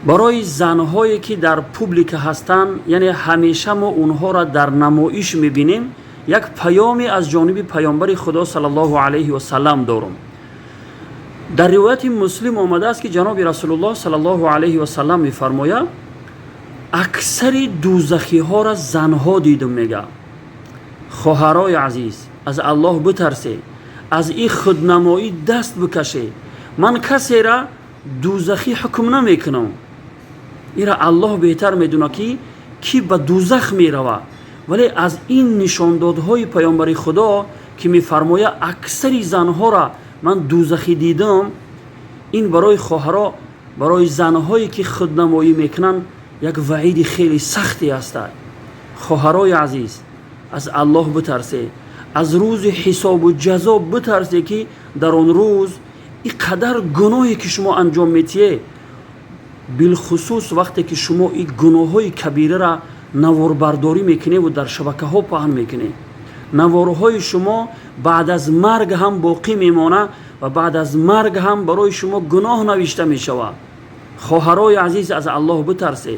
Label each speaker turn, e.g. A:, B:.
A: Барои занҳое, ки дар публика ҳастанд, яъне ҳамеша мо онҳоро дар намоиш мебинем, як паёме аз ҷониби паёмбари Худо саллаллоҳу алайҳи васалам дорам. Дар ривояти Муслим омадааст, ки ҷаноби Расулуллоҳ саллаллоҳу алайҳи васалам мефармояд: «Аксари дӯзахиҳоро занҳо дидум», мега. Хоҳарои азиз, аз Аллоҳ битарсе, аз ин худнамоӣ даст бикаше. Ман касера дӯзахӣ ҳукм намекунам, ира Аллоҳ беҳтар медонад, ки кӣ ба дӯзах меравад. Вале аз ин нишондодҳои паёмбари Худо, ки мефармояд: «Аксари занҳоро ман дӯзахӣ дидам», ин барои хоҳаро, барои занҳое, ки худнамоӣ мекунанд, як ваъиди хеле сахте аст. Хоҳарои азиз, аз Аллоҳ битарсе, аз рӯзи ҳисобу ҷазо битарсе, ки дар он рӯз ин қадар гуноҳе, ки шумо анҷом метиҳед, билхусус вақте ки шумо ин гуноҳҳои кабираро наворбардорӣ мекуневу дар шабакаҳо паҳн мекунед, наворҳои шумо баъд аз марг ҳам боқӣ мемонад ва баъд аз марг ҳам барои шумо гуноҳ навишта мешавад. Хоҳарои азиз, аз Аллоҳ битарсе.